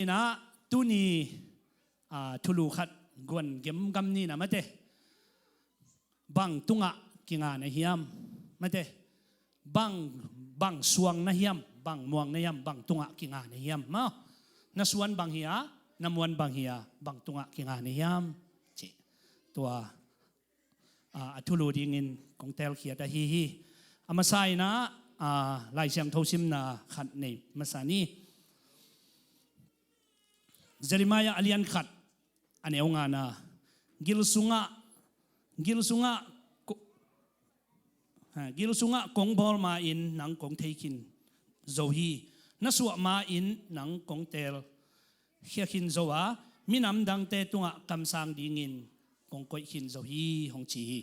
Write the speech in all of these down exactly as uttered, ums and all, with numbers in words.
Inah tuni, ah, thulu khat guan gemgam ni na mate. Bang tungah kinga na hiam? Mate. Bang, bang suang na hiam? Bang muang na hiam? Bang tungah kinga na hiam? Maw? Na suan bang hia? Na muan bang hia? Bang tungah kinga na hiam? Ci. Tua, ah, a thulu dingin kong telkhiat ahi hi. A masa inah, ah, Lai Siangtho simna khat nei masa ni. Jeremiah a lian khat a neu ngana, gil sungah, gil sungah ko-, ha, gil sungah kong bawl ma-in nang kong thei khin zo hi. Na suah ma-in nang kong telkhia khin zo a, minam dangte tungah kamsang dingin kong koih khin zo hi, hong ci hi.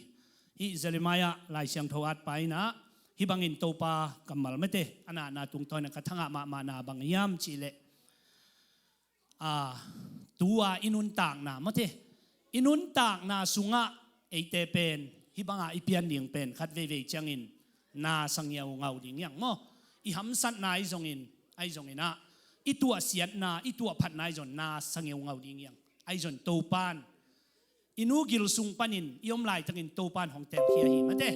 Hih Jeremiah Lai Siangtho atpa inah hih bangin Topa kammal mate a nana tungtawn a ka thangah mahmahna bang hiam cihleh, a, tua i nuntakna mate, i nuntakna sungah eite pen hih banga i pian ding pen khat veivei ciangin na sangiau ngau ding hiang maw? I hamsatna ahi zongin, ahi zonginah i tuahsiatna, i tuahphatna ahi zong na sangiau ngau ding hiang. Ahi zong Topan i nu gil sung panin i om laitakin Topan hong telkhia hi mate.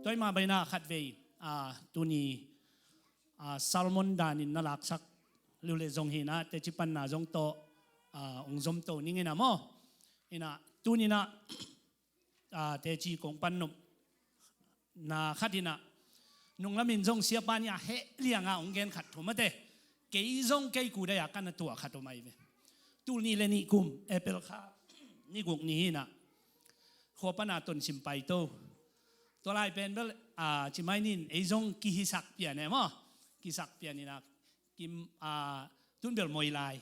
Tua i mah bang inah khatvei, a, tuni, a, sermon danin na laksak lule zong hinah teci panna zong tawh, a, hong zomto ning inah maw? Inah tuninah, a, teci kong pan nop na khat inah nunglamin zong siapa nih a heh lianga hong gen khat thu mate. Kei zong kei kudai a ka na tuah khat om ahi ve. Tul nih le nih kum April kha ni guk ni hinah khua pana Tonsim paito. Tua lai pen bel, a, cimai nin ei zong kihisak pian e maw? Kihisak pian inah kim, a, tun bel moi lai.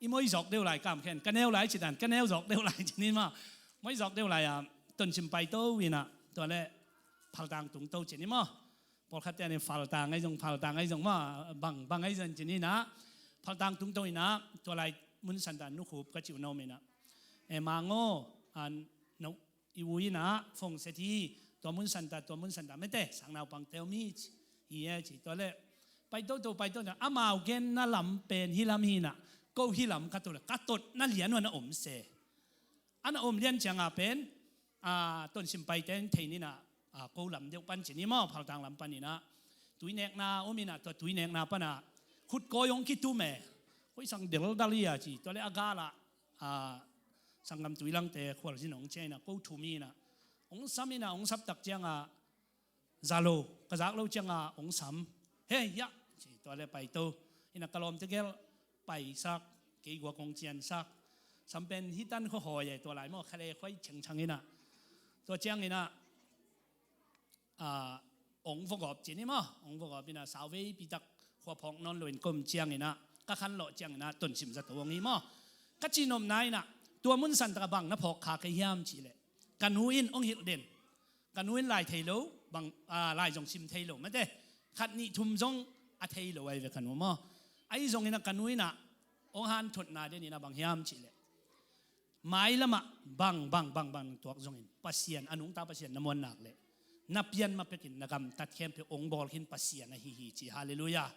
I moi zawk deuh lai kam khen. Ka neu lai citan, ka neu zawk deuh lai cinin maw? Moi zawk deuh lai a Tonsim paito inah tua le Phaltang tungto cinin maw? Pawlkhatte anin Phaltang ahi zong, Phaltang ahi zong maw, bang, bang ahi zong cinin ah Phaltang tungto inah tua lai Mun Santa nukhup ka cih uh na om inah. E, Mang aw, a, no, i u inah phone set hi, tua Mun Santa, tua Mun Santa mete, sang naupangte om hi ci, hi e ci, tua le paito to, paito na, amau genna lam pen hih lam hinah, ko hih lam ka tot le, ka totna lian uh a na om se. A na om lian cianga pen, a, Tonsim paite in thei ninah, a, ko lam deuh pan cinin maw, Phaltang lam pan inah tuinekna om inah, tua tuinekna pana khutkawi hong kitum e. Koi sang deldal hi a ci, tua le a galah, a, sanggam tuilangte khualzin hong ciah inah ko thum inah hong sam inah, hong sap tak cianga za lo, ka zak lo cianga hong sam. He, hiah ci, tua le paito inah ka lawmte gel paisak, kei guak hong ciansak. Sam pen hih tan khuahawi e, tua lai maw, khale khuai chengchang inah. Tua ciang inah, a, hong vogawp cinin maw, hong vogawp inah sauvei pitak khua phawk nawn loin ka om ciang inah, ka khanlawh ciang inah Tonsim zato hong hi maw. Ka cihnopna inah tua Mun Santa ka bang na phawk kha kei hiam cih leh, ka nu in hong hilh den. Ka nu in lai thei lo, bang, a, lai zong sim thei lo mete. Khat nih thum zong a thei lo ahi ve ka nu maw. Ahi zong inah ka nu inah hong hanthotna den inah bang hiam cih leh, mailamah bang, bang, bang, bang tuak zongin Pasian, a nungta Pasian na muan nak leh, na pian ma pekin na gamtat khempeuh hong bawl khin Pasian ahi hi ci. Halleluiah.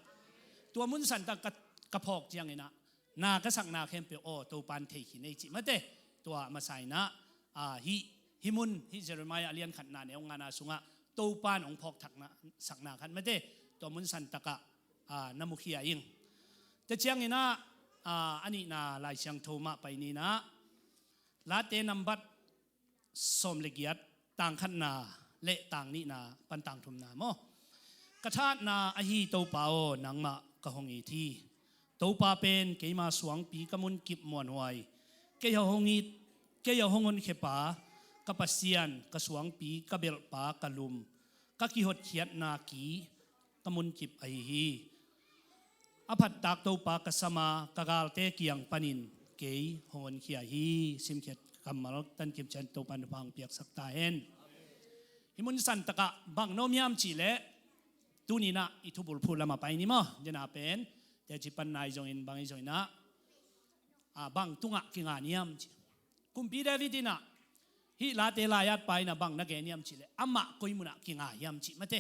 Tua Mun Santa ka, ka phawk ciang inah na ka sakna khempeuh aw Topan thei khin ei cih mate. Tua masa inah, a, hih, hih mun, hih Jeremiah a lian khatna neu ngana sungah Topan hong phawk thakna, sakna khat mate. Tua Mun Santa ah, a, na mukhia ing. Tua ciang inah, a, a nihna Lai Siangtho mah pai ninah, Late nambat sawm le giat, tang khatna le tang nihna pan tang thumna maw. Ka thatna ahi Topa aw, nangmah ka hong it hi. Topa pen keima suangpi ka munkip muanhuai, kei a hong it, kei a hong honkhia pa, ka Pasian, ka suangpi, ka belhpa, ka lum, ka kihotkhiatna ki, ka munkip ahi hi. A phattak Topa ka sam a, ka galte kiang panin kei hong honkhia hi. Simkhiat kammal tan kim ciang Topan thupha hong piaksak ta hen. Hih Mun Santa ah bang na om hiam cih leh, tuni inah i thubulphuh lamah pai ni maw. Dena pen teci panna ahi zongin, bang ahi zong inah, a, bang tungah kinga hiam cih. Kumpi David inah hih Late lai-atpa inah bang na gen hiam cih leh, amah koi munah kinga hiam cih mate.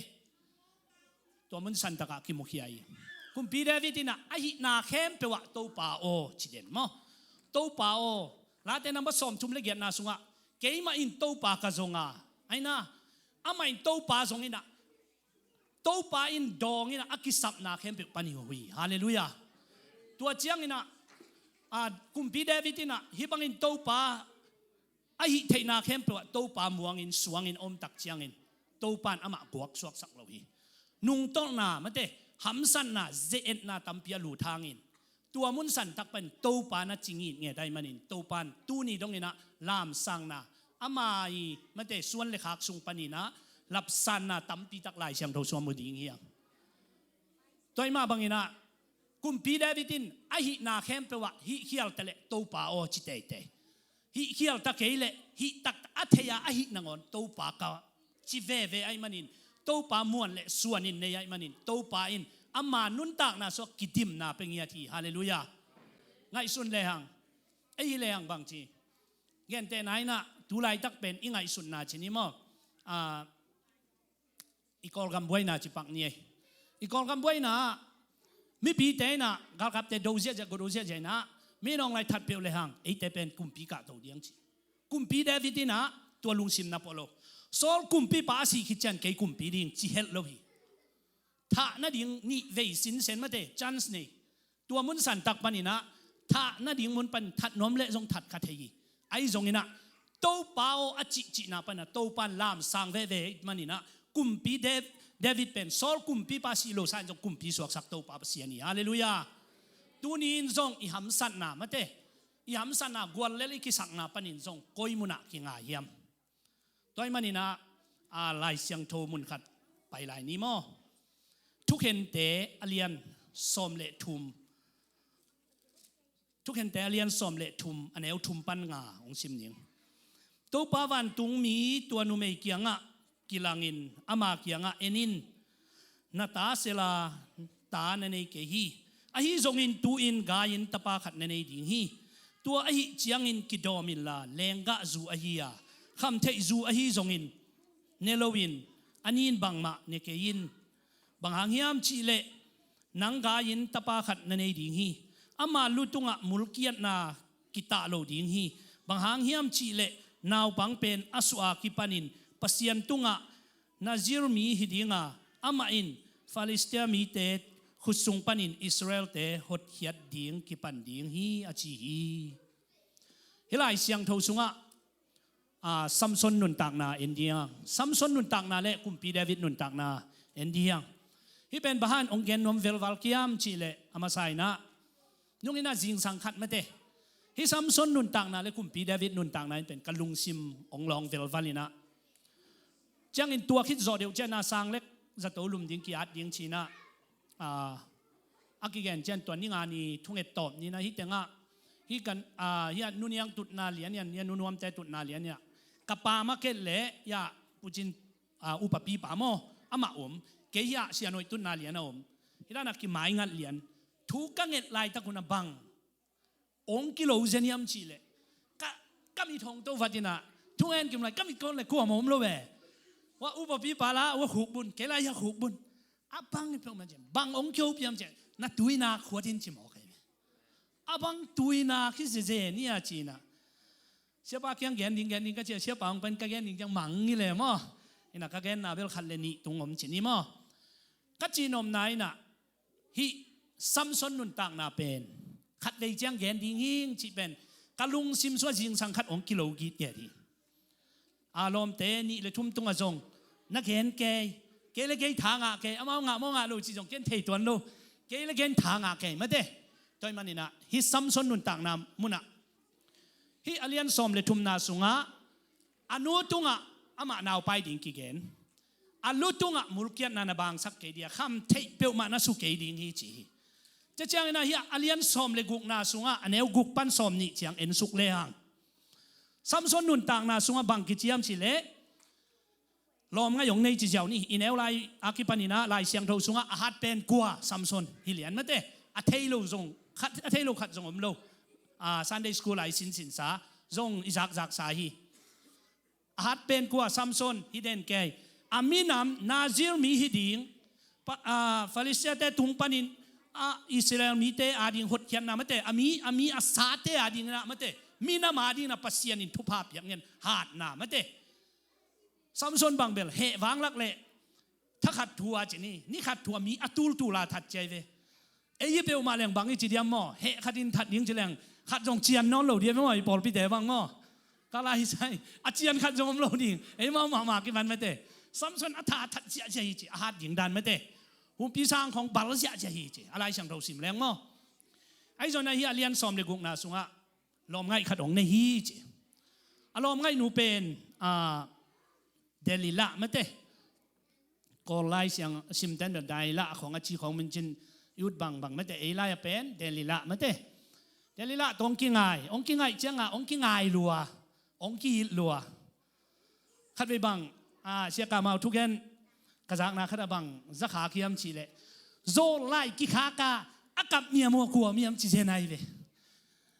Tua Mun Santa ah kimukhia hi. Kumpi David in ah a hihna khempeuh ah Topa aw ci den maw? Topa aw. Late number sawmthum le giatna sungah keimah in Topa ka zong a, aina, amah in Topa zong in ah, Topa in dawng in ah a kisapna khempeuh pan hi uh hi. Halleluiah. Tua ciangin ah, a, Kumpi David in ah hih bangin Topa a hih theihna khempeuh ah Topa muangin suangin a om tak ciangin Topa in amah guak suaksak lo hi. Nungtolhna, mate, hamsatna, ze-etna tampi a lut hangin tua mun san tak panin Topa na ci ngitnget ahih manin Topa in tuni dongin ah lamsangna, ama i, mate, suan le khak sung panin ah lapsanna tampi tak Lai Siangtho sung ah mu ding hi hang. Tua ahih mah bangin ah Kumpi David in a hihna khempeuh ah hih khial taleh Topa aw ci teitei. Hih khial ta kei leh hih tak a thei a, a hih nangawn Topa ka ci veve ahih manin, Topa muan le suan in nei ahih manin Topa in ama nuntakna sungah kidimna pe ngiat hi. Halleluiah. Ngaihsun lehang, ei lehang bang ci, gentehna in ah tu laitak pen i ngaihsutna ci ni maw? A, i Kawlgam buaina ci pak ni ei. I Kawlgam buaina ah mipite in ah galkapte do ziahziah, go do ziahziah in ah, mi nawng lai that peuh lehang eite pen kumpi kahto ding ci. Kumpi David in ah tua lungsim na pua lo. Saul kumpipa a sih khit ciang kei kumpi ding ci het lo hi. Thah nading nih vei sinsen, mate, chance nei. Tua mun san tak panin ah thah nading mun pan that nuam leh zong that kha thei hi. Ahi zongin ah Topa aw a cihcihna pan ah Topa in lamsang veve ahih manin ah Kumpi Dav-, David pen Saul kumpipa sih lo sa in zong kumpi suaksak Topa Pasian hi. Halleluiah. Tuni in zong i hamsatna, mate, i hamsatna guallel i kisakna panin zong koi mun ah kinga hiam? Tua ahih manin ah, a, Lai Siangtho mun khat pai lai ni maw? Thukhente a lian sawm le thum. Thukhente a lian sawm le thum, a neu thum pan nga hong sim ning. Topa vantungmi tua numei kiangah kilangin ama kiangah en in, na ta Sela ta na nei kei hi. Ahi zongin tu-in gai-in tapa khat na nei ding hi. Tua ahih ciangin kidawm inla, lenggah zu ahi a, khamtheih zu ahi zongin ne loin, a nin bangmah ne kei in. Bang hang hiam cihleh nang gai-in tapa khat na nei ding hi. Ama lu tungah mulkiatna kitah lo ding hi. Bang hang hiam cihleh naupang pen a suah a kipanin Pasian tungah Nazir mi hi ding a, amah in Filistia mite khut sung panin Israelte hotkhiat ding kipan ding hi, a ci hi. Hih Lai Siangtho sungah, a, Samson nuntakna en ding hang. Samson nuntakna le Kumpi David nuntakna en ding hang. Hih pen bang hang hong gen nuam velval kiam cihleh a masa in ah, nung in ah zingsang khat, mate, hih Samson nuntakna le Kumpi David nuntakna in pen ka lungsim hong lawng velval in ah. Ciangin tua khit zawh deuh ciangin ah sang lek zato lum ding, ki-at ding ci-in ah, a, a kigen ciang tua ni nga ni thunget tawp ni-in ah hih tengah, hih kan, a, hih ah Nu Niang tutna lian in ah, hih ah Nu Nuamte tutna lian in ah, ka pa mah ket leh hih ah Pu Cin, a, upapipa maw, amah om, kei hih ah Sia Nuai tutna lian a om. Hih dan ah kimaingat lian. Thu ka nget laitak hun ah bang hong kilo zen hiam cihleh, ka, ka mit hong to vat in ah, thungen kim lai, ka mit kawk leh kuamah om lo ve. Hua upapipa la, hua khukbun, kei la hih ah khukbun. A bang i peuhmah ciang bang hong kihop hiam ciang, na tuinak khuat in ci mawk hi ve. A bang tuinak hi zeze ni a ci-in ah, siapa kiang gen ding, gen ding ka ci a, siapa hong pai-in ka gen ding ciang mang hi leh maw. In ah ka genna bel khat le nih tung om ci ni maw. Ka cihnopna in ah, hih Samson nuntakna pen khatvei ciang gen ding hi'ng cih pen ka lungsim sungah zingsang khat hong kilo gitget hi. A, lawmte nih le thum tungah zong na gen kei, kei le kei tha ngah kei, amau ngah maw ngah lo cih zong ken thei tuan lo, kei le ken tha ngah kei, mate. Tua ahih manin ah hih Samson nuntakna mun ah, hih a lian sawm le thumna sungah a nu tungah amah naupai ding kigen, a lu tungah mulkiatna na bangsak kei ding a, khamtheih peuhmah na su kei ding hi ci hi. Tua ciangin ah hih a lian sawm le gukna sungah a neu guk pan sawm nih ciang en suk lehang, Samson nuntakna sungah bang kici hiam cihleh, lawm ngaih hong nei ci ziau ni. I neu lai a kipanin ah Lai Siangtho sungah a hat pen kua, Samson hi lian, mate. A thei lo zong khat, a thei lo khat zong om lo. A, Sunday school ah i sinsinsa, zong i zakzaksa hi. A hat pen kua, Samson hi den kei. A minam Nazir mi hi ding, pa, a, Filistiate tung panin a Israel mite ading hotkhiatna mate, a mi a mi a sate ading na mate, minam ading na Pasian in thupha piak ngen hatna mate. Samson bang bel heh vanglak le thakhat thua ci ni, ni khat thua mi a tultula that ciai ve. Ei i peuhmah leng bang i ci diam maw? Heh khat in that ding ci leng khat zong cian nawn lo diam maw? I pawlpite bang maw? Ka lai sai a cian khat zong om lo ding. Ei mau mahmah kiman mate. Samson a tha a that ciahciah hi ci, a hat ding dan mate. Humpi sang khong bal ciahciah hi ci, a Lai Siangtho sim leng maw? Ahi zongin ahi a lian sawm le gukna sungah lawmngaih khat hong nei hi ci. A lawmngaihnu pen a Delilah mate. Kawl lai siang simten bel Delilah khong a ci khong min cin ut bangbang mate, ei lai a pen Delilah mate. Delilah tawh hong kingai, hong kingaih cianga hong kingai lua, hong ki-it lua. Khatvei bang a Sia Kamau thugen ka zakna khat a bang zakha kiam cih leh, zawl lai kikhaka a kap miam aw kua miam ci zen ai ve.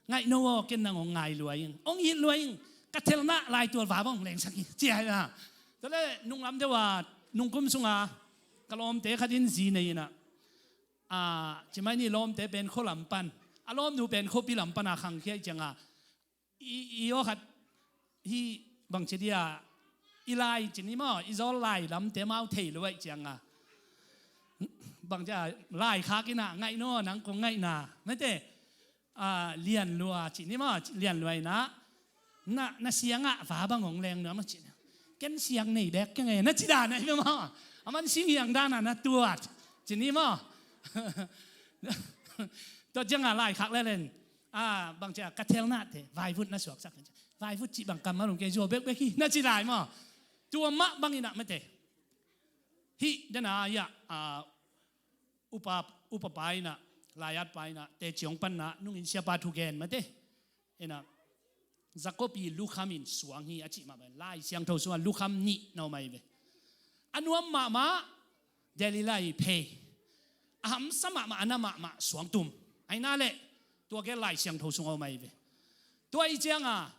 Ngaih no aw, ken nang hong ngai lua ing, hong it lua ing, ka thelna lai tual va bang hong lengsak hi ci ai na. Tua le nunglam deuh a nungkum sunga ka lawmte khat in zi nei ina, a, ci mai ni, lawmte pen khua lam pan, a lawmnu pen khuapi lam pana khangkhia i cianga, i, i aw khat hi bang ci dia, i lai ci ni maw, i zawl lai lamte mau thei lua i cianga, bang ci a lai khak ina, ngaih no nang kong ngaihna mate. A, lian lua ci ni maw, lian lua ina, na, na siangah va bang hong leng nuam a ci. Ken siang nei bek keng e na ci dan ai ve maw? A man sing hiang dana na tuat ci ni maw? Tua cianga lai khak lelen, a, bang cia ka thelnate vaivut na suaksak, vaivut cih bang kammal hong kei zua bekbek hi na ci lai maw? Tua mah bang ina mate. Hih dena ia, a, upa, upa pa ina, lai-at pa ina, teci hong panna nungin siapa thugen mate. Ina, Jakob i lukham in suang hi a cih mah bang, Lai Siangtho sungah lukham nih na om ai ve. A nuam mahmah Delilah i phei, a hamsa mahmah, a na mahmah suangtum. Aina leh tua gel Lai Siangtho sungah om ai ve. Tua i cianga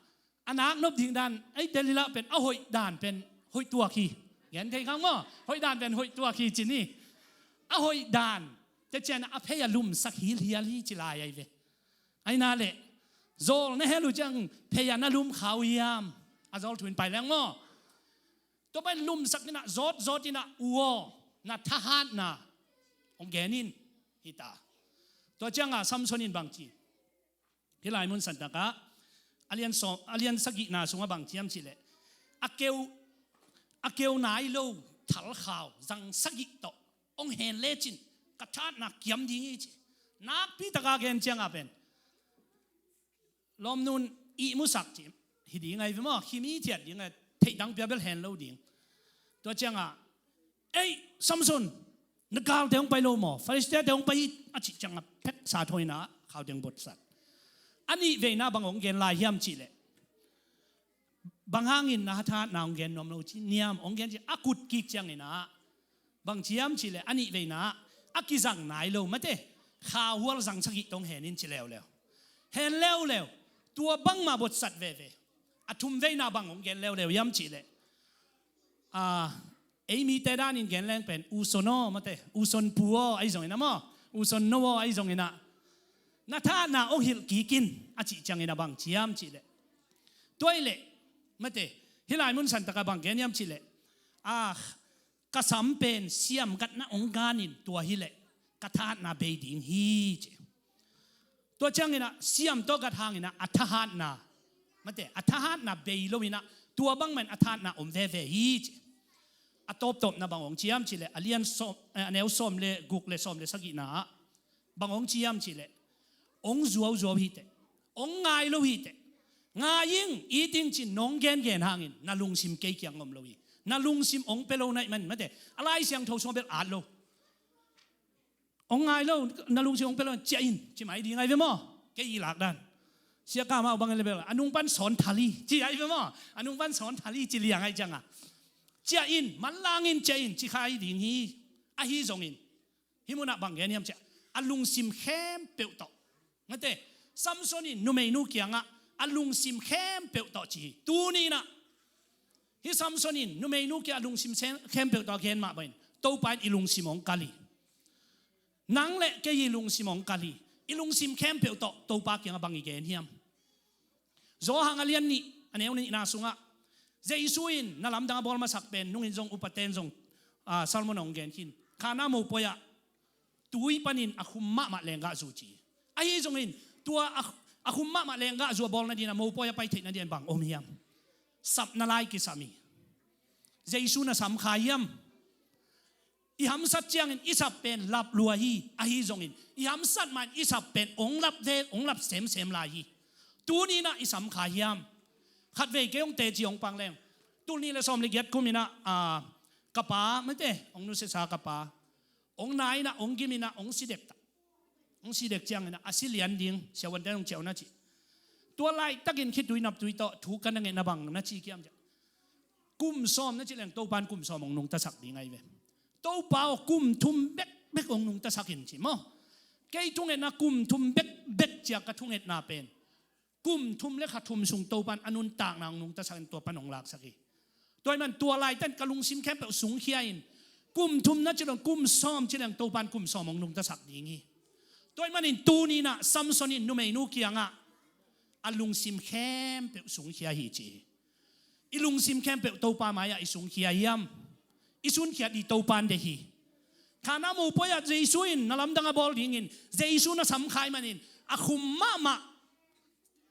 a nak nop ding dan, ei Delilah pen a hoih dan pen hoih tuak hi. Gen thei khang maw? Hoih dan pen hoih tuak hi ci ni. A hoih dan te cian a phei a lumsak hilhial hi ci lai ai ve. Aina leh zawl na hel uh ciang phei a na lum kha uh hiam? A zawl thu in pai leng maw? Tua pai lumsak ina zawtzawt ina, u aw, na thahatna hong gen in hita. Tua cianga Samson in bang ci? Hih lai mun santakah a lian sawm, a lian sagihna sungah bang ciam cih leh, a keu, a keu nai lo thalkhau zang sagih tawh hong hen lecin ka thahatna kiam ding hi ci. Nakpi taka gen cianga pen lawmnun ihmusak ci hi ding ai ve maw? Khimi thiat ding ai, theih dang pia bel hen lo ding. Tua cianga, ei Samson, na galte hong pai lo maw? Filistia-te hong pai hi a cih cianga pheksa thawina khau teng botsat. A nih veina bang hong gen lai hiam cih leh, bang hangin na thahatna hong gen nuam lo ci niam? Hong gen ci a kut kik ciangin ah, bang ciam cih leh a nih veina ah a kizang nai lo mate, kha hual zang sagih tawh hong hen in ci leuleu. Hen leuleu, tua bangmah botsat veve. A thum veina bang hong gen leuleu hiam cih leh, a, ei mite danin gen leng pen, u son aw mate, u son pu aw ahi zongin ah maw, u son no aw ahi zongin ah, na thahatna hong hilh kik in a cih ciangin ah bang ciam cih leh, tua hi leh mate, hih lai mun santakah bang gen hiam cih leh, a, ka sam pen siamgatna hong ganin tua hi leh ka thahatna bei ding hi ci. Tua ciangin ah siam tawh gat hangin ah a thahatna, mate, a thahatna bei lo in ah tua bangmah in a thahatna om veve hi ci. A tawptawpna bang hong ciam cih leh, a lian sawm, eh, a neu sawm le guk le sawm le sagihna ah bang hong ciam cih leh, hong zuauzuau hiteh, hong ngai lo hiteh. Ngai ing, it ing cin nong gengen hangin na lungsim kei kiang om lo hi. Na lungsim hong pia lo na hih man mate, a Lai Siangtho sungah bel at lo. Hong ngai lo, na lungsim hong pia lo, ciah in ci mai ding ai ve maw? Kei i lak dan. Sia Kamau bang le bel, a nung pan sawn thal hi ci ai ve maw? A nung pan sawn thal hi ci liang ai cianga, ciah in, manlang in, ciah in ci kha hi ding hi. Ahi zongin hih munah bang gen hiam cih leh, a lungsim khempeuh tawh, mate, Samson in numeinu kiangah a lungsim khempeuh tawh ci hi. Tuni in ah hih Samson in numeinu kiangah a lungsim sem-, khempeuh tawh a gen mah bangin Topa in i lungsim hong kal hi. Nang le kei i lungsim hong kal hi. I lungsim khempeuh tawh Topa kiangah bang i gen hiam? Johan a lian nih, a neu nihna sungah Jesu in na lamdang a bawl masak pen nungin zong upaten zong, ah, sermon hong gen khin. Kana mopawi ah tui panin a khum mahmah lenggahzu ci. Ahi zongin tua a, a khum mahmah lenggahzu a bawl nadinah mopawi a pai theih nadin bang om hiam? Sapna lai kisam hi. Jesu na sam kha hiam? I hamsat ciangin i sap pen lap lua hi. Ahi zongin i hamsat mah in i sap pen hong lap ve, hong lap semsem lai hi. Tuni inah i sam kha hiam? Khatvei kei hong teci hong pang leng, tul nih le sawm le giat kum inah, ah, ka pa, mate, hong nusiasa ka pa, hong na inah, hong gim inah, hong si dek ta. Hong si dek ciang inah a si lian ding, siavuante hong ciah uh na ci. Tua laitakin khitui naptui tawh thu ka na ngetna bang na ci kiam ciah, kum sawm na ci leng Topan kum sawm hong nungtasak ding ahi ve. Topa aw, kum thum bekbek hong nungtasak in ci maw. Kei thungetna kum thum bekbek cia ka thungetna pen kum thum le kha thum sung Topan a nuntakna hong nungtasak in tua pan hong laksak hi. Tua ahih man tua laitan ka lungsim khempeuh sungkhia in kum thum na ci leng kum sawm ci leng Topan kum sawm hong nungtasak ding hi. Tua ahih manin tuni inah Samson in numeinu kiangah a lungsim khempeuh sungkhia hi ci hi. I lungsim khempeuh Topa mai-ah i sungkhia hiam? I sunkhiat i Topan deih hi. Kana mopawi ah Jesu in na lamdang a bawl dingin Jesu na sam kha ahih manin a khum mahmah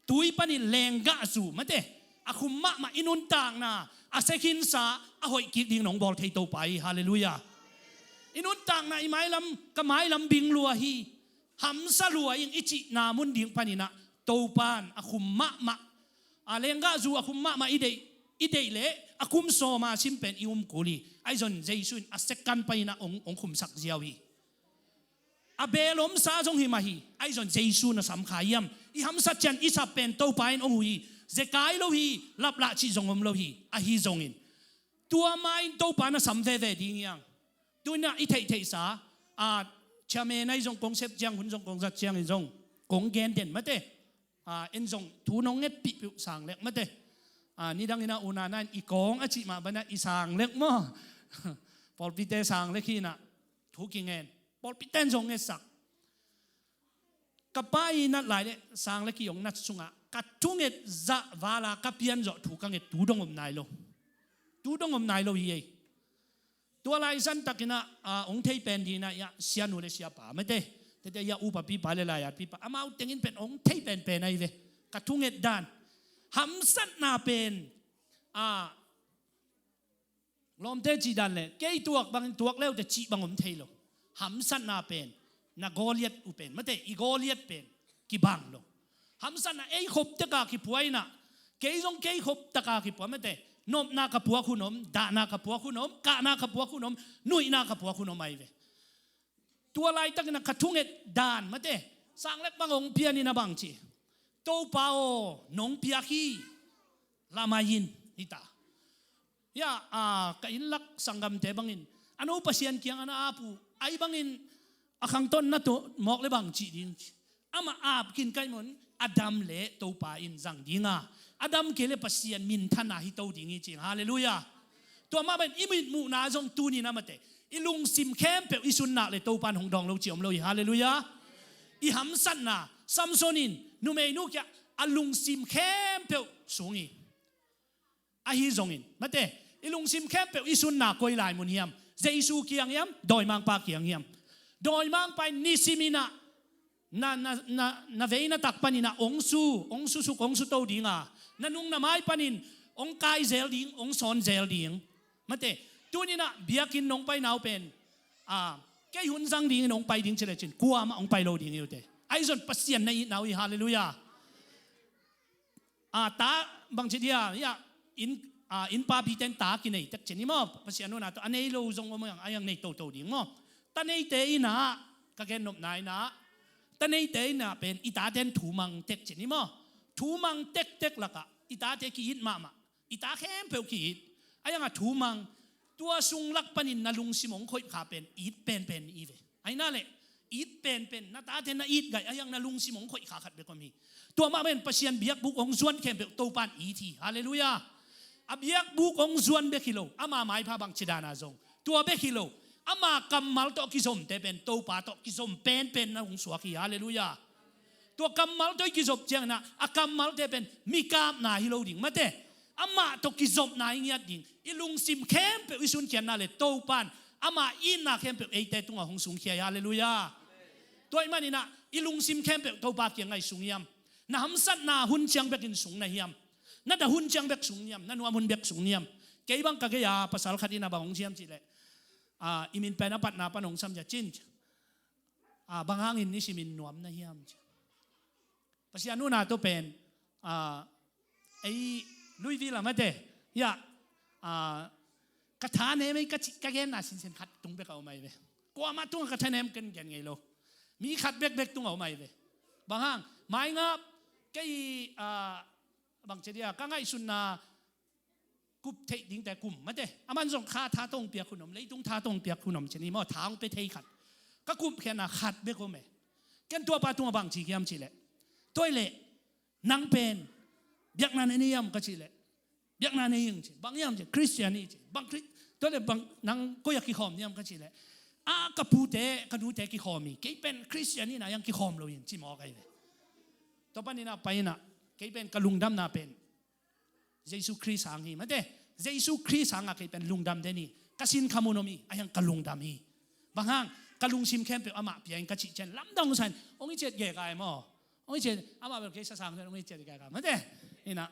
tui panin lenggahzu, mate, a khum mahmah i nuntakna, a sekhinsa a hoih kik ding nong bawl thei Topa hi. Halleluiah. I nuntakna i mailam, ka mailam bing lua hi, hamsa lua ing i cihna mun ding paninah Topan a khum mahmah, a lenggahzu a khum mahmah i deih, i deih leh a kum sawma sim pen i um kul hi. Ahi zongin Jesu in a second painah hong, hong khumsak ziau hi. A beel omsa zong hi mah hi. Ahi zongin Jesu na sam kha hiam? I hamsat ciang i sap pen Topa in hong huh hi. Zekai lo hi, laplah cih zong om lo hi. Ahi zongin tua ma in Topa na sam veve ding hiang. Tu inah i theihtheihsa, a, chairman ahi zong kong sep ciang, hun zong kong zat ciangin zong kong gen den, mate. A, en zong thu nong ngetpih piuh sang lek, mate. A, nidang inah u na na in i kong a cih mah banah i sang lek maw. Pawlpite sang lek hi inah thu kingen. Pawlpite in zong ngetsak. Ka pa i nat lai le sang le ki hong nat sungah ka thunget zah vala ka pian zawh thu ka nget tu dong om nai lo. Tu dong om nai lo hi ei. Tua lai san takinah, ah, hong thei pen dinah, iah, sianu le siapa, mate. Tete iah upa pipa le lai-at pipa, amau tengin pen hong thei penpen ahi ve. Ka thunget dan, hamsatna pen, ah, lawmte cih dan le kei tuak bangin tuak leute cih bang om thei lo. Hamsatna pen, na Goliat uh pen, mate, i Goliat pen kibang lo. Hamsatna ei khop teka kipua inah, kei zong kei khop taka kipua, mate. Nopna ka puak hun om, dahna ka puak hun om, kahna ka puak hun om, nuihna ka puak hun om ahi ve. Tua laitakinah ka thunget dan, mate, sang lek bang hong pianin a bang ci, Topa aw, nong piak hi, lamai in, hita. Iah, ah, ka innlak sanggamte bangin a no Pasian kiang a na ap uh, ahi bangin a khangton na tuh mawk le bang cih ding ci. Amah ap khin ka hih mun, a dam le Topa in zang dinga, a dam kei le Pasian minthanna hi to ding hi cing. Halleluiah. Tua mah bangin i mitmuhna zong tuninah, mate, i lungsim khempeuh i sunnak le Topa in hong dawng lo ci om lo hi. Halleluiah. I hamsatna, Samson in numeinu kiah a lungsim khempeuh sung hi. Ahi zongin, mate, i lungsim khempeuh i sunna koi lai mun hiam? Jesu kiang hiam? Dawimangpa kiang hiam? Dawimangpa in nisiminah na, na, na, na veina tak paninah hong su, hong susuk, hong suto dinga, na nung na mai panin hong kai zel ding, hong sawn zel ding. Mate, tuninah biakinn nong paina uh pen, ah, kei hun zang dingin hong pai ding ci lecin kuamah hong pai lo ding hi ute. Ahi zong Pasian na itna uh hi. Halleluiah. A, ta bangci dia, iah, inn, a, innpa pite in ta kinei tek cin hi maw? Pasian nuna tawh a nei lo zong om, a iang nei toto ding maw? Ta neite innah ka gen nopna innah, ta neite innah pen i tate in thumang tek cin hi maw? Thumang tektek lakah i tate ki-it mahmah. I ta khempeuh ki-it. A iangah thumang, tua sung lak panin na lungsim hong khoih kha pen it penpen i ve. Ahi na le, it penpen, na tate na it gaih, a iang na lungsim hong khoih kha khat bek om hi. Tua mah pen Pasian biakbuk hong zuan khempeuh Topan it hi. Halleluiah. A biakbuk hong zuan bek hi lo, ama maipha bang cidana zong tua bek hi lo, Ama kammal tawh kizomte pen Topa tawh kizom penpen na hong suak hi. Halleluiah. Tua kammal tawh i kizop ciangin ah, a kammalte pen mikapna hi lo ding, mate. Amah tawh kizopna i ngiat ding. I lungsim khempeuh i sunkhiatna le Topan ama itna khempeuh eite tungah hong sungkhia hi. Halleluiah. Tua ahih manin ah i lungsim khempeuh Topa kiangah i sung hiam? Na hamsatna hun ciang bekin sung na hiam? Na dah hun ciang bek sung hiam? Na nuam hun bek sung hiam? Kei bang ka gei-a pasal khat in ah bang hong ci hiam cih leh, ah, i min pen a patna pan hong sam, ci-a cin. Ah, bang hangin nisimin nuam na hiam, ci. Pasian nunna tawh pen, ah, ei Louisville ah, mate, hiah, ah, ka thanem ei ka cih, ka genna sinsen khat tung bek a om ahi ve. Kuamah tungah ka thanem ken gen ngei lo. Mi khat bekbek tungah om ahi ve. Bang hang, maingap, kei, ah, bang ci dia, ka ngaihsunna kup theih dingte kum, mate. Aman zong kha tha tawh hong piak hun om, leitung tha tawh hong piak hun om, ci ni maw, tha hong pia thei khat. Ka kup khiatna khat bek om e. Ken tuapa tungah bang ci hiam cih leh, tua ahih leh nang pen biakna na nei hiam, ka cih leh, biakna nei ing, ci. Bang hiam, ci. Christian hi, ci. Bang Chri-, tua leh bang, nang koi-ah kikhawm hiam, ka cih leh, a, ka pute ka nute kikhawm hi, kei pen Christian hi-in ah hiah kikhawm lo ing, ci mawk ahi ve. Tua panin ah pai-in ah, kei pen ka lungdamna pen Jesu Khrist hang hi, mate. Jesu Khrist hangah kei pen lungdam den hi. Ka sinkham hun om hi, a hiang ka lungdam hi. Bang hang, ka lungsim khempeuh amah pia ing ka cih ciang lamdang hong sa-in, hong i ciat gega hi maw. Hong i ciat, amah bel kei sasang sa-in hong i ciat gega, mate. Ina,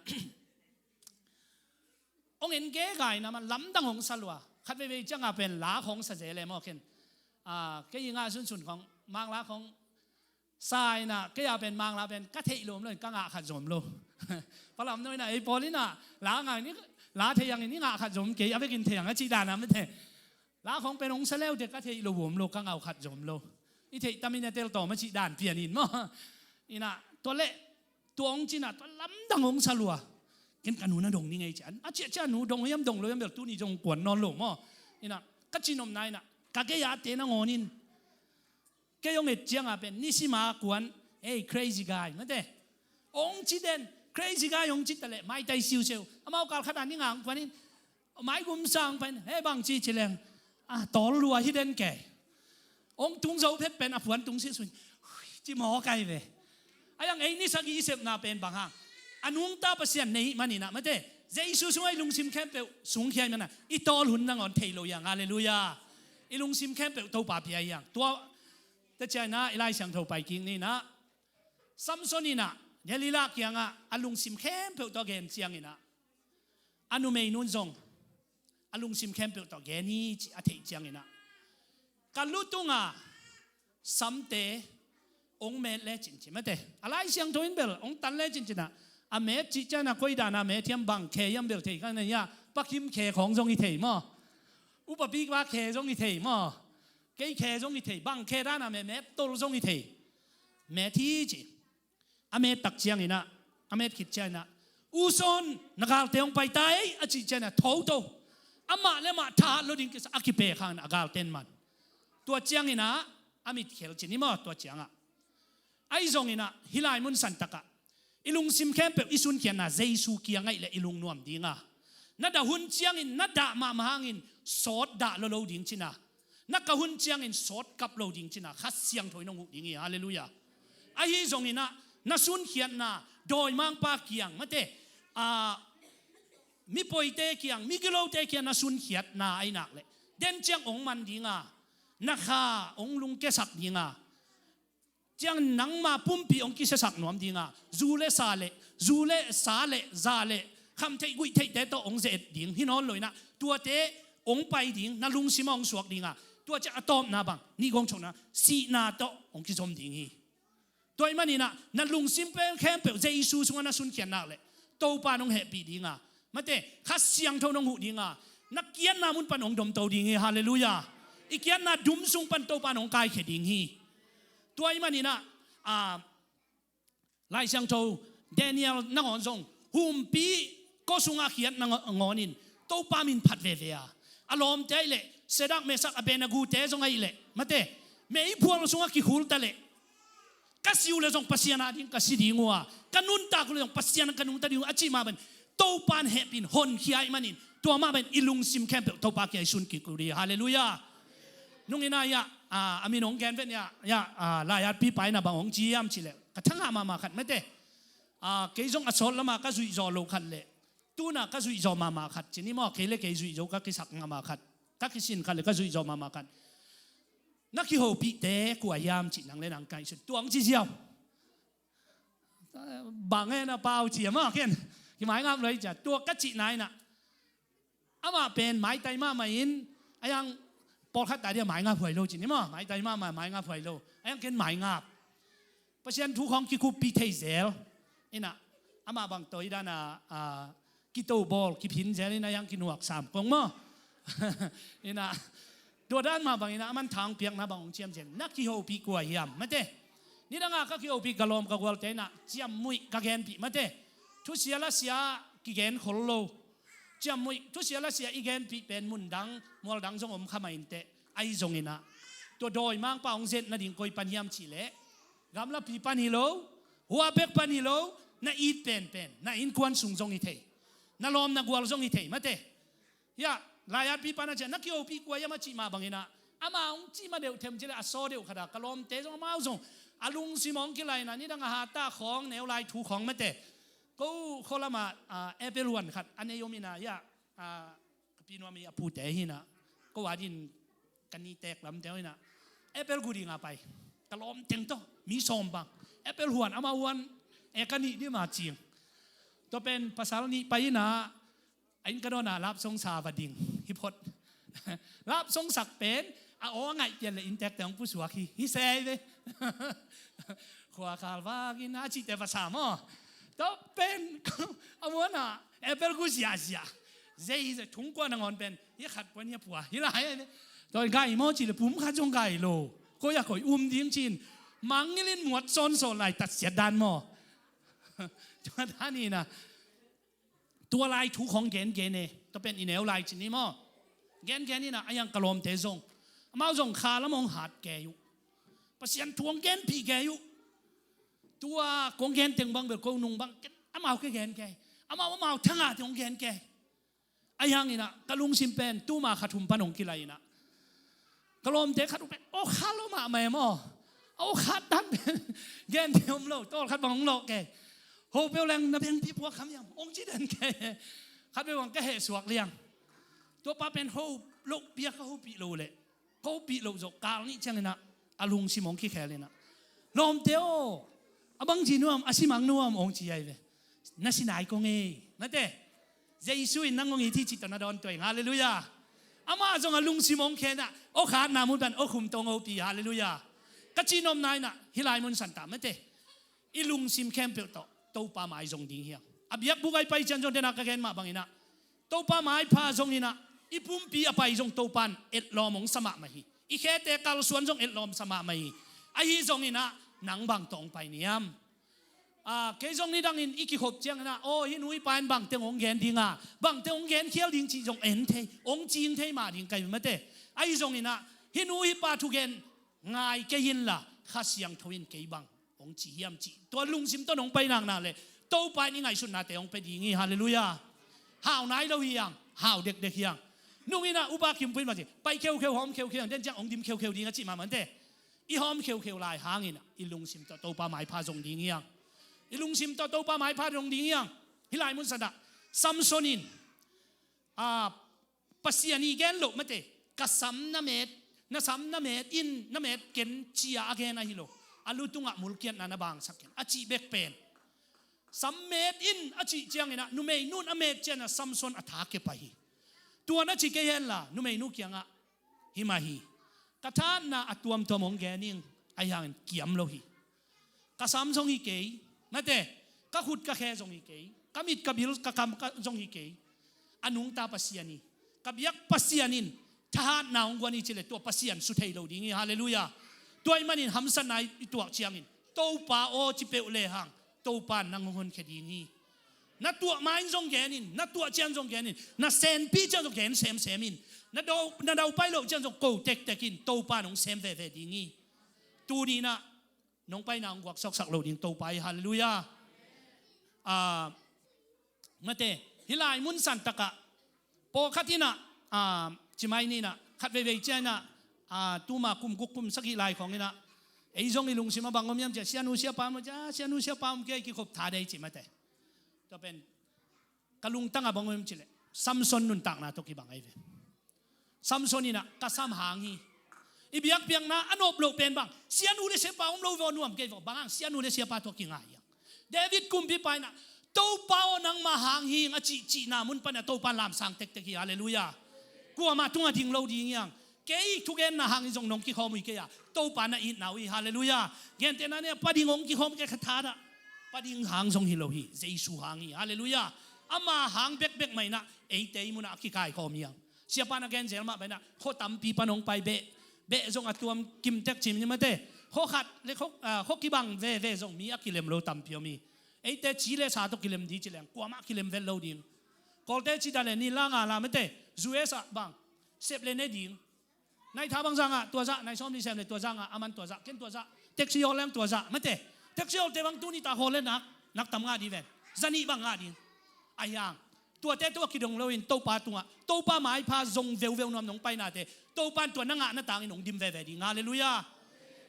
hong en gega in ah, aman lamdang hong sa lua. Khat veivei ciangah pen la khawng sa zel e maw, ken. Ah, kei i ngah sunsun khawng, Mang la khawng sa-in ah, kei a pen Mang la pen ka theih lawm lo-in ka ngah khat zom lo. Palamno in ah, ei pawl in ah, la ngah in, la thei hangin i ngah khat zom kei, a bekin thei hang a cih dan ah, mate. La khawng pen hong sa leuteh ka theih lo, om lo, ka ngah khat zom lo. I theih tam in ah tel tawm a cih dan pian in maw. In ah, tua leh, tua hong ci-in ah, tua lamdang hong sa lua. Ken ka nu na dong ning ei, ci. A ciahciah nu dong hiam dong lo hiam bel tuni zong kuan nawn lo maw. In ah, ka cihnopna in ah, ka gei-ate nangawn in kei hong et ciangah pen nisim a kuan, "Hey, crazy guy," mate. Hong ci den, crazy guy hong ci ta leh, maitai siusiu. Amau kal khat a ni nga hong kuan in, maigum sa hong pai in, "Hey, bang ci," ci leng, "Ah, tawl lua hi den kei." Hong tung zo phet pen a puan tung sitsun, "Hui," ci mawk ahi ve. A hiang ei ni sagih i sepna pen bang hang, a nungta Pasian na hih manin ah, mate, Jesu sungah i lungsim khempeuh sungkhia ahih manin ah, i tawl hun nangawn thei lo hiang. Halleluiah. I lungsim khempeuh Topa pia hiang. Tua, tua ciangin ah i Lai Siangtho pai kik ni in ah, Samson in ah Delilah kiangah a lungsim khempeuh tawh gen ciangin ah, a numei nun zong a lungsim khempeuh tawh gen hi, ci a theih ciangin ah, "Ka lu tunga samte hong met lecin," ci, mate. A Lai Siangtho in bel, "Hong tan lecin," ci-in ah, a met cih ciangin ah koi dan a met hiam, bang khe hiam bel thei kha kei a, Pa Kim khe khawng zong hi thei maw. Upa Bik Pa khe zong hi thei maw. Kei khe zong hi thei, bang khe dan a met, met tol zong hi thei. Met hi, ci. A met tak ciangin ah, a met khit ciangin ah, "U Son, na galte hong pai ta ei," a cih ciangin ah, "Tho, tho." Amah le amah thahat lo ding kisa a kipek hangin a galte in man. Tua ciangin ah a mit khel ci ni maw, tua ciangah. Ahi zongin ah, hih lai mun santak ah, i lungsim khempeuh i sunkhiatna Jesu kiang ahih leh i lungnuam ding a. Na dah hun ciangin, na dah mahmah hangin, sawt dah lo lo ding ci-in ah. Na kah hun ciangin sawt kap lo ding ci-in ah, Kha Siangtho in hong huh ding hi. Halleluiah. Ahi zongin ah, na sunkhiatna, dawimangpa kiang, mate, ah, mipoite kiang, migilote kiang na sunkhiatna ahih nak leh, den ciang hong man ding a, na kha hong lungkiasak ding a, ciang nangma pumpi hong kisiasak nuam ding a, zu le sa le, zu le sa le, za le, khamtheih guihtheihte tawh hong ze-et ding hi nawn lo-in ah, tuate hong pai ding, na lungsim ah hong suak ding a, tua ciang a tawpna bang, nih gong chokna, sihna tawh hong kizom ding hi. Tua ahih manin ah, na lungsim pen khempeuh Jesu sungah na sunkhiat nak leh, Topa in hong hehpih ding a, mate, Kha Siangtho in hong huh ding a, na kiatna mun pan hong domto ding hi. Halleluiah. I kiatna dum sung pan Topa in hong kaikhia ding hi. Tua ahih manin ah, ah, Lai Siangtho, Daniel nangawn zong, humpi kua sungah khiat nangawn in, Topa min phat veve a. A lawmte ahih leh, Shadrach, Meshach, Abednego-te zong ahih leh, mate, meiphual sungah kikhul ta leh, "Ka si uh leh zong Pasian ading ka si ding uh a, ka nuntak uh leh zong Pasian ka nungta ding uh," a cih mah bangin, Topa in hehpih in honkhia ahih manin, tua mah bangin i lungsim khempeuh Topa kiang i sun kik uh hi. Halleluiah. Nung ina ya, a, a min hong gen vet ya, ya, a, lai-atpipa ina bang hong ci hiam cih leh, ka thangah mahmah khat mate. A, kei zong a sawt lamah ka zuihzawh loh khat leh, tuna ka zuihzawh mahmah khat ci ni maw, kei le kei zuihzawh ka kisak mahmah khat, ka kisin khat le ka zuihzawh mahmah khat. Na kihopihte kua hiam cih nang le nang ka ngaihsun, tua hong ci ziau. Bang e na pau ci a maw ken. Kimaingap lo hi cia, tua ka cihna ina. Amah pen maitai mahmah in, a yang pawlkhat ta dia maingap huai lo ci ni maw, maitai mahmah maingap huai lo. A yang ken maingap. Pasian thu khawng kikuppi thei zel. Ina, amah bang tawh i dan a, a, kito bawl, kiphin zel ina yang kinuak sam kong maw. Ina, tua dan mah bang ina, aman thang piakna bang hong ciam zel. Na kihopih kua hiam, mate. Nidang a ka kihopih ka lawm ka gualte ina, ciammuih ka genpih mate. Thusia lasia kigen khol lo. Ciammuih, thusia lasia i genpih pen mundang, mualdang zong om kha mah inteh. Ahi zong ina, tua dawimangpa hong zet nading koi pan hiam cih leh, gamlapi pan hi lo, hua bek pan hi lo, na it penpen, na innkuan sung zong hi thei, na lawm na gual zong hi thei mate. Ya, lai-atpipa na ciah, na kihopih kua hiam a cih mah bang ina, amah hong cih mah deuh them cih leh a saw deuh khat a, ka lawmte zong amau zong a lungsim hong kilai ina, nidang a hata khawng, neu lai thu khawng mate. Ko khua lamah, a, apple huan khat a nei om ina, ya, a, ka pi nuam i a pute hi ina, ko a din ka ni tek lamte uh ina, apple gu ding a pai, ka lawm teng tawh mi sawm bang, apple huan amau huan, e, ka nih dim a cing. Tua pen pasal nih pai ina, a inn ka dawn a lapsong sa va ding hi phot. Lapsong sak pen a aw ngaih pian le inntekte hong pusuak hi, hi sei ve. Khua khal vak ina a cihte va sa maw. Tua pen a muan a apple gu ziahziah. Zei, zei thung kua nangawn pen hi khat puan hi a pua hi lai ve. Tua gai maw cih le pum khat zong gai lo. Koi a koi um ding cin. Mangngilh in muat sawnsawn lai tatsiat dan maw. Tua dan ina. Tua lai thu khawng gengen e. Tua pen i neu lai ci ni maw. Gengen ina, a yang ka lawmte zong, amau zong kha lam hong hat kei uh. Pasian thu hong genpih kei uh. Tua kong gen teng bang bel ko nung bang, amau ka gen kei. Amau, amau thangahte hong gen kei. A yang ina, ka lungsim pen tuma kha thum pan hong kilai ina, ka lawmte khat uh pen aw khat lo mahmah e maw. Aw khat dan pen gente om lo, tawlkhat bang hong lawh kei. Ho peuh leng na bengpi puak kham hiam hong ci den kei. Khat peuh bang ka heh suak liang. Tuapa pen ho loh pia ka hopih lo leh, ka hopih loh zawh kal nih ciang ina, a lungsim hong kikhel ina, lawmte aw, a bangci nuam, a simak nuam hong ci ai ve. Na si nai kong ei, mate. Jesu in nang hong it hi cih tawh na dawn tuai. Halleluiah. Amah zong a lungsim hong khen a, aw khatna mun pan aw khum tawh hong hopih. Halleluiah. Ka cihnopna ina, hih lai mun santa mate, i lungsim khempeuh tawh Topa mai zong ding hi hang. A biakbuk a i pai ciang zong dena ka gen mah bang ina, Topa maipha zong ina, i pumpi a pai zong Topa in etlawm hong sa mahmah hi. I khete kalsuan zong etlawm sa mahmah hi. Ahi zong ina, nang bang tawh hong pai niam. A, kei zong nidangin i kikhop ciang ina, aw, hih nu hih pa in bangteng hong gen ding a, bangteng hong genkhial ding cih zong en thei, hong cing thei mah ding ka hi mate. Ahi zong ina, hih nu hih pa thugen ngai kei inla, Kha Siangtho in kei bang hong ci hiam cih tua lungsim tawh nong pai naknak leh, Topa in i ngaihsutnate hong pia ding hi. Halleluiah. Hau nai lo hi hang, hau dekdek hi hang. Nung ina upa Kim Puin mah ci, pai kheukheu, hawm kheukheu hi hang, den ciang hong dim kheukheu ding a cih mah mante. I hawm kheukheu lai hang ina, i lungsim tawh Topa maipha zong ding hi hang. I lungsim tawh Topa maipha zong ding hi hang. Hih lai mun santa, Samson in, a, Pasian i gen loh mate, ka sam na met, na sam na met in, na met ken ci-a a gen ahi lo. A lu tungah mulkiatna na bangsak ken a cih bek pen. Sam met in a cih ciang ina, numei nun a met ciang ina Samson a tha kep ahi. Tua na ci kei henla, numei nu kiangah, hi mah hi. Ka thatna a tuamtuam hong gen ing, ahi hangin kiam lo hi. Ka sam zong hi kei, mate, ka khut ka khe zong hi kei, ka mit ka bil ka kam ka zong hi kei. A nungta Pasian hi. Ka biak Pasian in thahatna hong guan hi ci leh tua Pasian su thei lo ding hi. Halleluiah. Tua ahih manin hamsatna i tuak ciangin, Topa aw ci peuh lehang, Topa in nang hong honkhia ding hi. Na tuah ma-in zong gen in, na tuah ciang zong gen in, na senpih ciang zong gen semsem in, na dau, na daupai loh ciang zong ko tektek in, Topa in hong sem veve ding hi. Tuni ina, nong paina hong guaksawksak lo ding Topa hi. Halleluiah. A, mate, hih lai mun santakah, pawlkhat ina, a, ci mai ni ina, khat veivei ciang ina, a, tuma kum guk kum sagih lai khawng inah, ei zong i lungsim a bang om hiam cia, sianu siapa om cia, sianu siapa om kei kikhop tha dei ci mate. Tua pen ka lungtang a bang om hiam cileh, Samson nuntakna tawh kibang ahi ve. Samson inah ka sam hang hi. I biakpiakna a nop loh pen bang, sianu le siapa om lo ve aw, nuam kei ve aw, bang hang sianu le siapa tawh kinga hiang. David kumpipa inah, Topa aw, nangma hang hing a cihcihna mun pan a Topa lamsang tektek hi. Halleluiah. Kuamah tungah ding lo ding hiang. Kei thugenna hangin zong nong kikhawm uh hi kei a, Topa na itna uh hi. Halleluiah. Gentehna nih a, pa ding hong kikhawm kei kha thadah. Pa ding hang zong hi lo hi, Jesu hang hi. Halleluiah. Ama hang bekbek mah inah eite i munah a kikaikhawm hiang. Siapa na genzel mah bang inah, khaw tampi pan hong pai beh, beh zong a tuam kimtek cim ni mate. Khaw khat le khaw, ah, khaw kibang veve zong mi a kilem lo tampi om hi. Eite ci le sa tawh kilem ding ci leng, kuamah kilem vet lo ding. Kawlte ci ta le ni la nga la mate, U S ah bang, sep le ne ding. Nai tha bang zah ngah, tua zah, nai sawm ni sem le tua zah ngah, aman tua zah, ken tua zah. Taxi hawl leng tua zah mate. Taxi hawlte bang tuni ta hawl le nak, nak tam ngah ding ven. Zanih bang ngah ding. Ahi hang, tuate tawh a kidong loin Topa tungah, Topa maipha zong veuveu nuam nong painate, Topa in tua na ngahna tangin hong dim veve ding. Halleluiah.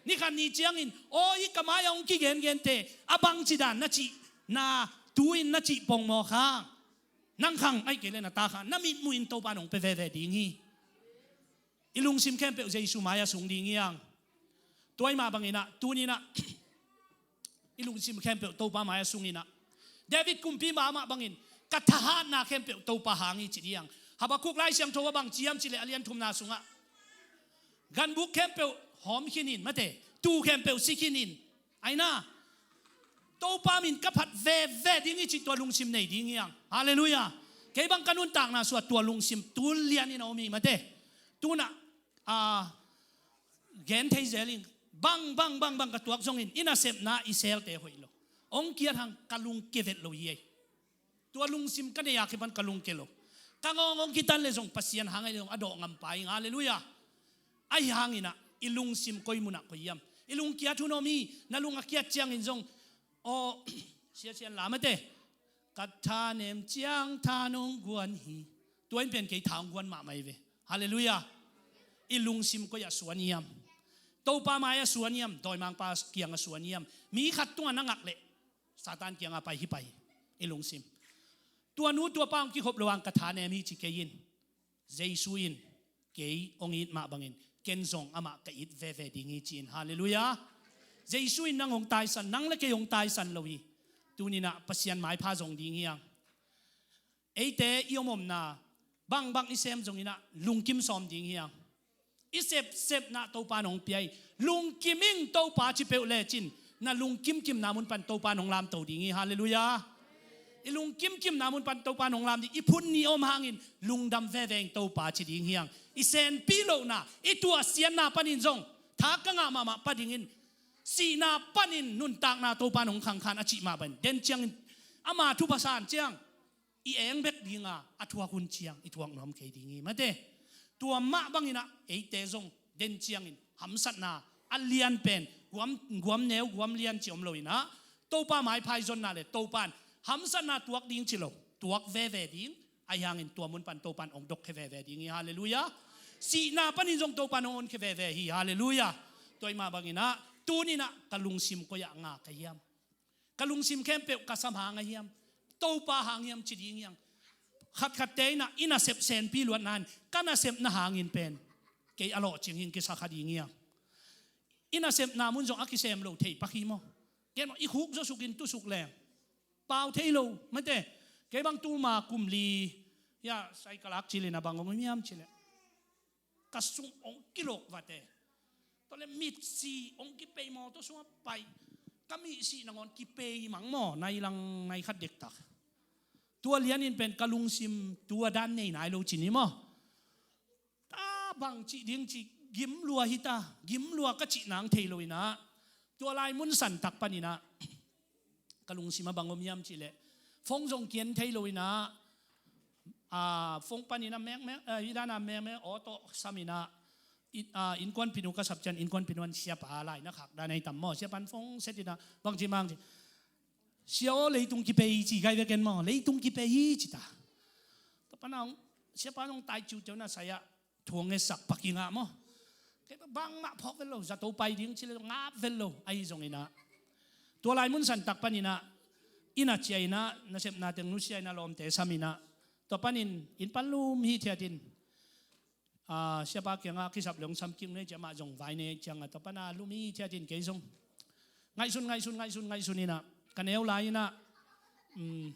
Ni khat ni ciangin, aw, i ka mai-ah hong kigengente, a bangci dan na cihna, tu-in na cih pongmawk hang, nang khang ahih kei le na ta khang, na mitmuhin Topa in hong pia veve ding hi. I lungsim khempeuh Jesu mai-ah sung ding hiang. Tua ahih mah bang inah, tuni inah, i lungsim khempeuh Topa mai-ah sung inah, David kumpipa mah bangin, ka thahatna khempeuh Topa hang hi ci ding hiang. Habakkuk Lai Siangtho ah bang ci hiam cileh a lian thumna sungah, ganbuk khempeuh hawm khinin mate, tuu khempeuh si khinin, aina, Topa min ka phat veve ding hi cih tua lungsim nei ding hiang. Halleluiah. Kei bang ka nuntakna sungah tua lungsim tu lianin a om hi mate. Tunah, a, gen thei zel in, bang bang bang bang ka tuak zongin i nasepna i selte hoih lo. Hong kiat hang ka lungke vet lo hi ei. Tua lungsim ka nei a kipan ka lungke lo. Ka ngawng hong kitan le zong Pasian hang ahi le zong a dawh ngam pa ing. Halleluiah. Ahi hang inah, i lungsim koi munah koi hiam? I lungkiat hun om hi. Na lung a kiat ciangin zong, aw, Sia Sian Lam a te, ka thanem ciang tha nong guan hi. Tua in pen kei tha hong guan mahmah hi ve. Halleluiah. I lungsim koi ah suan hiam? Topa mai ah suan hiam? Dawimangpa kiang ah suan hiam? Mi khat tungah na ngak leh Satan kiangah pai hi pai hi, i lungsim. Tua nu tua pa hong kikhop lo hang ka thanem hi ci kei in. Jesu in kei hong it mah bangin ken zong amah ka it veve ding hi ci in. Halleluiah. Jesu in nang hong taisan, nang le kei hong taisan lo hi. Tuninah Pasian maipha zong ding hiang. Eite i om omna bangbang i sem zonginah lungkim sawm ding hiang. I sepsepna Topa nong pia hi. Lungkim ing Topa ci peuh lecin na lungkimkimna mun pan Topa nong lamto ding hi. Halleluiah. I lungkimkimna mun pan Topa nong lam ding, i phun ni om hangin lungdam veve ing Topa ci ding hiang. I senpi lohna, i tuahsiatna panin zong tha ka ngah mahmah pa dingin sihna panin nuntakna Topa nong khangkhan a cih mah bangin den ciangin ama thupha san ciang i eng bek dinga a thuak hun ciang i thuak nuam kei ding hi mate. Tua mah banginah eite zong den ciangin hamsatna a lian pen guam, guam neu guam lian ci om loinah Topa maipha i zonna le Topa in hamsatna tuak ding ci lo, tuak veve ding. Ahi hangin tua mun pan Topa in hong dokkhia veve ding hi. Halleluiah. Sihna panin zong Topa in hong honkhia veve hi. Halleluiah. Tua i mah banginah tuninah ka lungsim koi ah nga ka hiam? Ka lungsim khempeuh ka sam hang a hiam? Topa hang hiam ci ding hiang. Khatkhatte inah i nasep senpi luatna in ka nasepna hangin pen kei a lawhcing hing kisa kha ding hiang. I nasepna mun zong a kisem lo thei pak hi maw? Gen maw, i khuk zawsukin tusuk leng pau thei lo mate. Kei bang tuma kum li hia sai ka lak cilin a bang om hiam cileh ka sung hong kilok vate. Tua le mitsi hong kipei mawtaw sungah pai. Ka mihsih nangawn kipei mang maw, nai lang nai khat dektak. Tua lianin pen ka lungsim tua dan nei nai lo cin hi maw? Ta bang cih ding cih gimlua hita, gimlua ka cih nang thei loinah tua lai mun santak paninah ka lungsim a bang om hiam cihleh phone zong kian thei loinah, a, phone paninah mekmek, a, hidana mekmek auto saminah, i, a, innkuanpinu ka sap cian innkuanpinu an siapa lai na khak dan ei tam maw, siapan phone setinah bangci mangci, sia aw leitung kipei ci kai veken maw, leitung kipei hi cita. Tapanah siapa nong tai ciuciu na saya thuang e sak pakingah maw. Bangmah phawk vet lo, zato pai ding ci le ngap vet lo, ahi zongin ah, tua lai mun santak panin ah, inn ah ciah in ah, nasepna teng nusia in ah, lawmte sam in ah, tua panin inn pan lum hithiat in, ah, siapa kiangah kisap le hong sam kik ni ci, amah zong vai ne ciangah, tua pan ah lum hithiat in kei zong ngaihsun, ngaihsun, ngaihsun, ngaihsun in ah, ka neu lai in ah, um,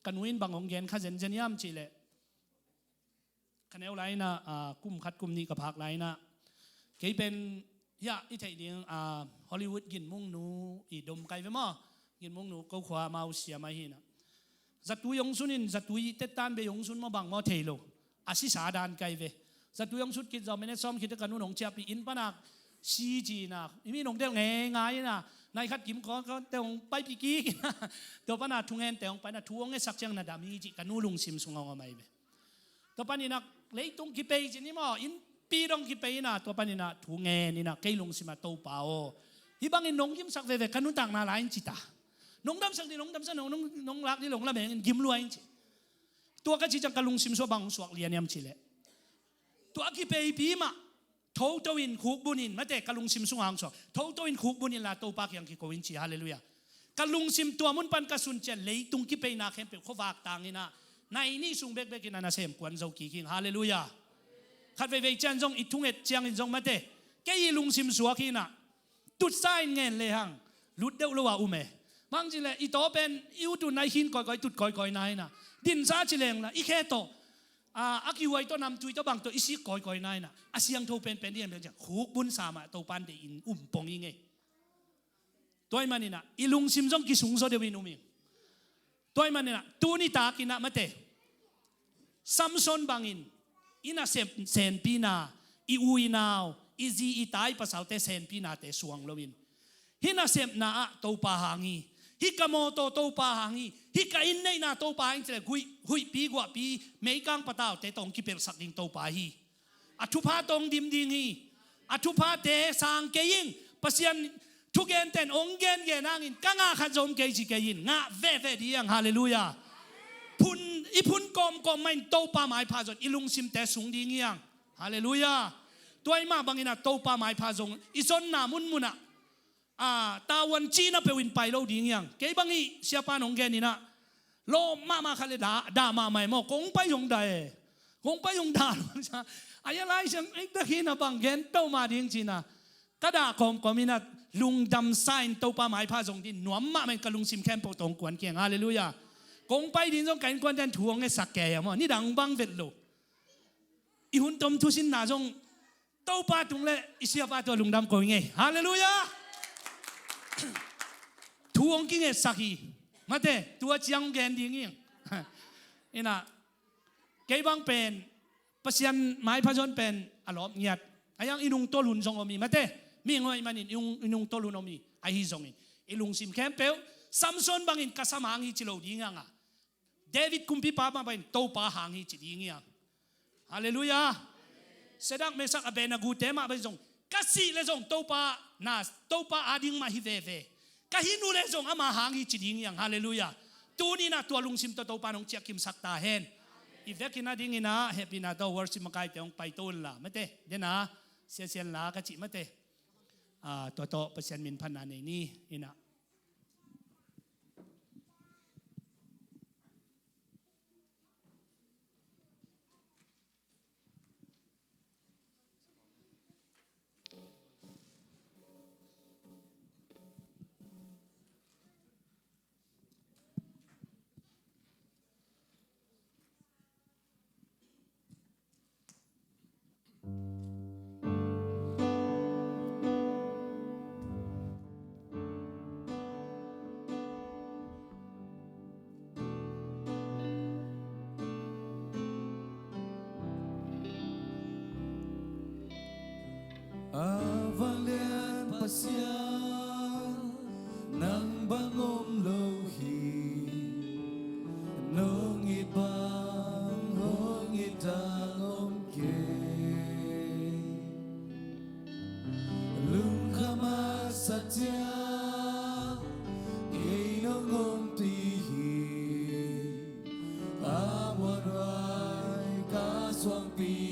ka nu in bang hong gen kha zenzen hiam cih leh, ka neu lai in ah, ah, kum khat kum nih ka phak lai in ah, kei pen hiah i theih ding, ah, Hollywood ginmungnu i dom kai ve maw. Ginmungnu ko khua amau siam ahi in ah, zatui hong sun in, zatui tettan bei hong sun maw, bang maw thei lo. A sisa dan kai ve. Zatui hong sut khit zaw minute sawm khit teh ka nun hong ciahpih, inn pan ah si ci in ah, i mi nong delh ngeingai in ah, nai khat kim kawn kawn teh hong paipih kik in ah, tua pan ah thungente hong pai in ah, thu hong ngetsak ciang na dam hi ci, ka nu lungsim sungah hong om ahi ve. Tua panin ah leitung kipei ci ni maw, innpi dong kipei in ah, tua panin ah thu ngen in ah, kei lungsim ah, Topa aw, hih bangin nong gimsak veve, ka nuntakna lai in ci ta. Nong damsak ding nong damsak, nong, nong, nong lak ding nong lamen in gim lua in ci. Tua ka cih ciang ka lungsim sungah bang hong suak lian hiam cih leh, tua kipeipi mah, thoto in khukbun in, mate, ka lungsim sungah hong suak, thoto in khukbun inla Topa kiang kiko in ci. Halleluiah. Ka lungsim tua mun pan ka sun ciang leitung kipeina khempeuh khuavak tang in ah, nai nih sung bekbek in ah nasem kuan zo kik ing. Halleluiah. Khat veivei ciang zong i thunget ciangin zong, mate, kei i lungsim suak hi in ah, tutsa in ngen lehang lut deuh lo a um e. Bang ci leh i taw pen i ut un ah i khin kawikawi, tut kawikawi na in ah, dinsa ci leng la i khe tawh, a, a kihuai tawh, namtui tawh, bang tawh i sik kawikawi na in ah, a siangtho penpen ding a, bang ci a, khukbunsa mah Topa in deih in um pong ing e. Tua ahih manin ah i lungsim zong kisungzaw deuh in um ing. Tua ahih manin ah tuni takin ah, mate, Samson bangin i nasep senpina, i u i nau, i zi i ta, i pasalte senpinate suang loin, hih nasepna ah Topa hang hi, hih ka mawtaw Topa hang hi, hih ka inn neihna Topa hang hi ci leh, huih, huihpi guahpi, meikang pataute tawh hong kipelhsak ding Topa hi. A thupha tawh hong dim ding hi. A thuphate sang kei ing. Pasian thugente in hong gengen hangin ka ngah khat zong om kei ci kei in, ngah veve ding hi hang. Halleluiah. Phun, i phun kawmkawm mah in Topa maipha zong i lungsimte sung ding hi hang. Halleluiah. Tua ahih mah bangin ah Topa maipha zong i zonna munmun ah, a, tavuan cihna peuh in pai lo ding hi hang. Kei bang hih siapa in hong gen in ah, lawp mahmah khat leh dah, dah mahmah e maw, kong pai hong dah e. Kong pai hong dah lo. A, hia Lai Siangtho in ah bang gen to mah ding ci in ah, ka dah kawmkawm in ah, lungdamsa in Topa maipha zong ding nuam mahmah in ka lungsim khempeuh tawh hong kuan kei hang. Halleluiah. Kong pai ding zong ka innkuante in thu hong ngetsak kei a maw, nidang bang vet lo. I hun tom thusinna zong Topa tung leh i siapa tawh lungdam ko ing e. Halleluiah. Thu hong kingetsak hi. Mate, tua ciang hong gen ding hi. In ah, kei bang pen Pasian maipha zong pen a lawp ngiat. A, i nungtolh hun zong om hi, mate. Mihing ahih manin i nung, i nungtolh hun om hi. Ahi zongin i lungsim khempeuh Samson bangin ka sam hang hi ci lo ding hi hang a, David kumpipa mah bangin Topa hang hi ci ding hi hang. Halleluiah. Sadrak, Mesak, Abednego-te mah bangin zong, ka sih leh zong Topa na, Topa ading mah hi veve, ka hin uh leh zong ama hang hi ci ding hi hang. Halleluiah. Tuni in ah tua lungsim tawh Topa in hong ciahkimsak ta hen. I vekin a dingin ah hehpihna tawh worship makaite hong paito unla, mate, den a, Sia Sian La ka cih, mate, a, tua tawh Pasian min phatna nei ni. In ah. A vanglian Pasian, nang bang om lo hi. Nong it bang hong it dang om kei. Lungkham a sa ciang kei nong om ti hi. A muanhuai ka suangpi